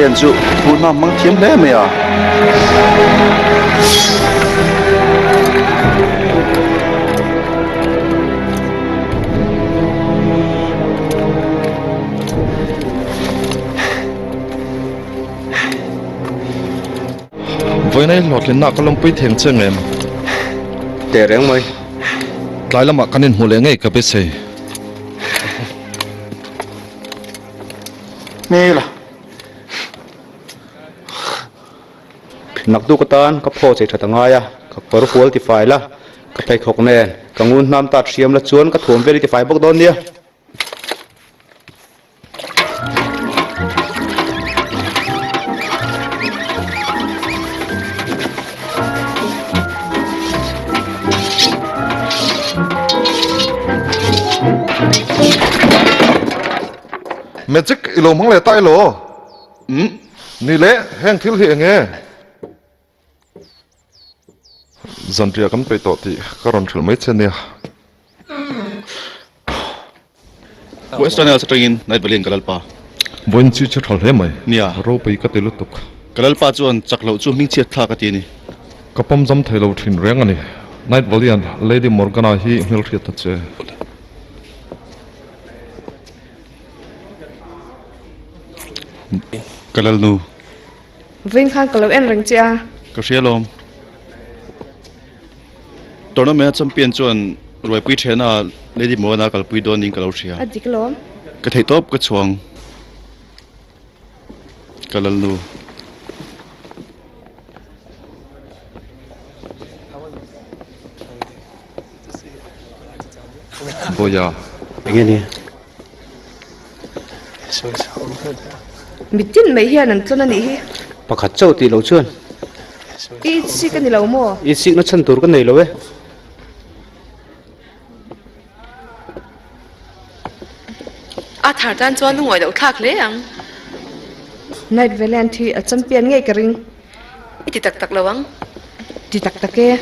Valiant chu hmuhnawm hmang thiam hle mai a. Vawiinai hlawhtlinna ka lawmpui theng che ngem? Teh reng mai. Tlai lamah kan inhmu leh ngei ka besei. Hmel a. Naktuk atan ka phaw chei that a ngai a, ka kawr fual tifai la, ka pheikhawk nen ka ngun hnam tat hriam la chuan ka thuam vel i tifai bawk dawn nia. Magic i lo hmang leh ta elaw? Umm. Ni le, heng thil hi eng nge? Zanriah kan peih tawh tih ka rawn hrilh mai che nia. Western Hills atangin Night Valley-in ka lalpa. Vawiin chu che tha hle mai. Nia. Ropui ka ti lutuk. Ka lalpa chuan chak loh chu hmingchhiat thlak a ti a ni. Ka pawm zam thei lo thin reng a ni. Night Valley-an Lady Morgana hi hmelhriat ta che. Ka lalnu. Vawiin khan ka lo en reng che a. Ka hria lawm. Tournament a champion chuan Ruaipui thena Lady Moana kalpui dawn niin ka lo hria. A dik lawm. Ka theih tawp ka chhuang. Ka lalnu. Bawiha. Enge ni? Mitin mai hian an tlawn a nih hi. Pakhat chauh tih loh chuan. I itsik a ni lo maw? Itsikna chhan tur ka nei lo e. A thar tan chuan lungawi loh thlak hle ang. Night Valiant hi a champion ngei ka ring. I ti tak tak lo ang. Ti tak tak e.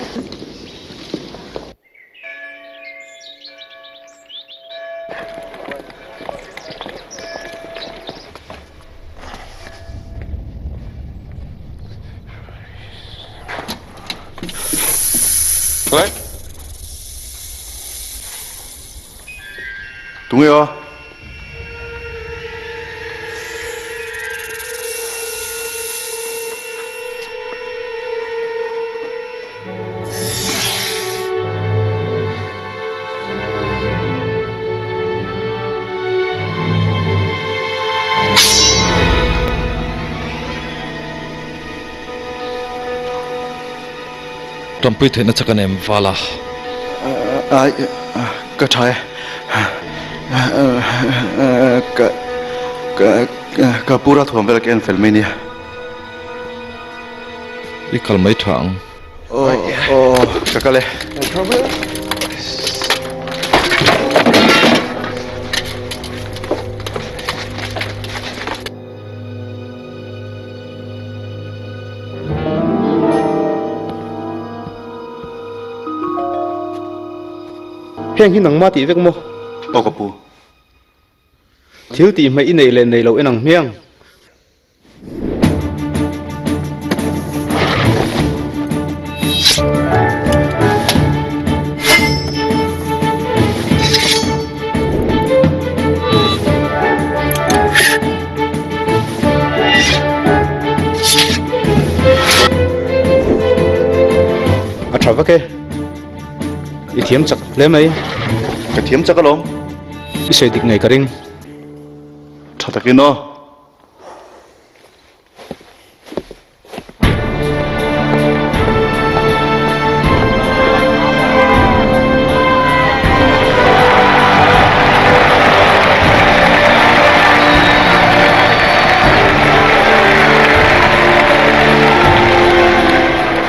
Tunge aw? Tanpui theihna che ka nem val a. Ka tha e. Ka pura thuam vel ka en fel mai nia. I kal mai tha ang. Aw ka kal e. Heng hi nangmah tih vek maw? Aw ka pu. Thil tih hmeih i neih leh neih loh en ang hmiang. A tha vek e. I thiam chak hle mai. Ka thiam chak alawm. I sawi dik ngei ka ring. Tha takin aw.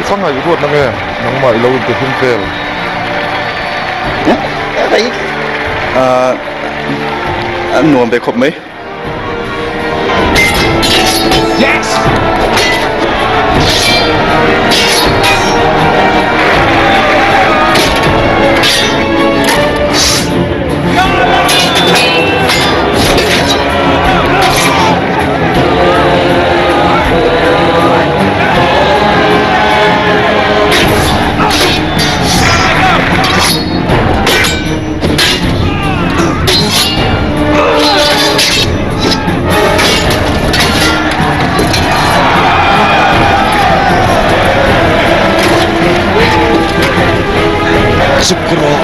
I hmangaih ruat na nge nangmah i lo intihlim vel? A nuam ve khawp mai. Yes! Chuk rawh!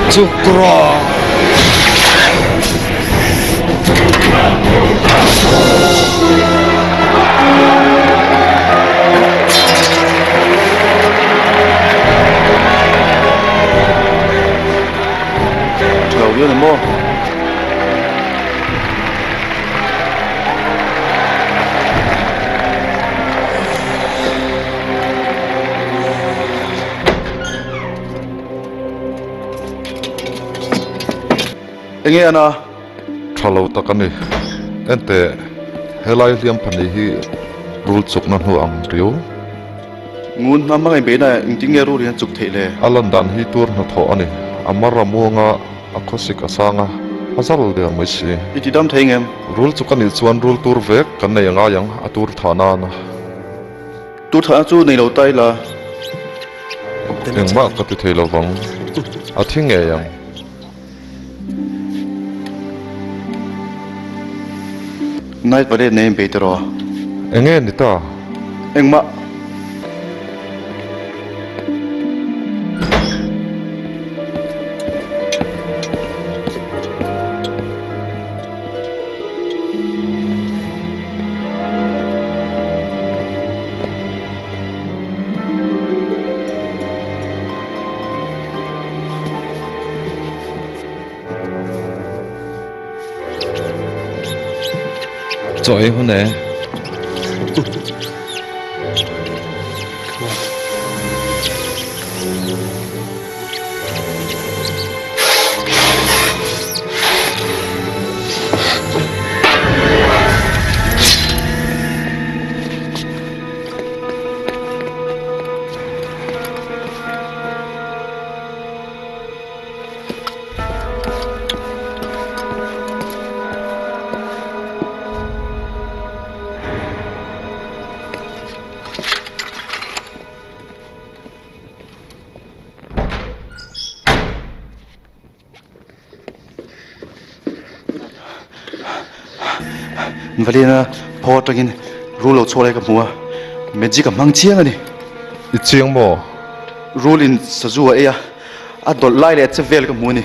Chuk rawh! Tha lo viau ni maw? Enge ana? Tha lo tak a ni. Enteh, helai hliam pahnih hi rul chukna hnu ang riau. Ngun hnam a ngaihbeihna engtin nge rul hian chuk theih le? A lan dan hi tur hnathawh a ni. A mar a muang a, a khawsik a sang a, a zal der mai si. I ti dam thei ngem? Rul chuk a nih chuan rul tur vek kan nei a ngai ang, a tur thah nan. Tur thahna chu nei lo ta ila. Engmah ka ti thei lo vang, a thi ngei ang. Night Valley nei in bei tawh. Enge ni ta? Engmah. Chaw ei hun e. Valina phaw atangin rul lo chhuak lai ka hmu a, magic a hmang chiang a ni. I chiang maw? Rul in sazu a ei a, a dawlh lai leh a che vel ka hmu a ni.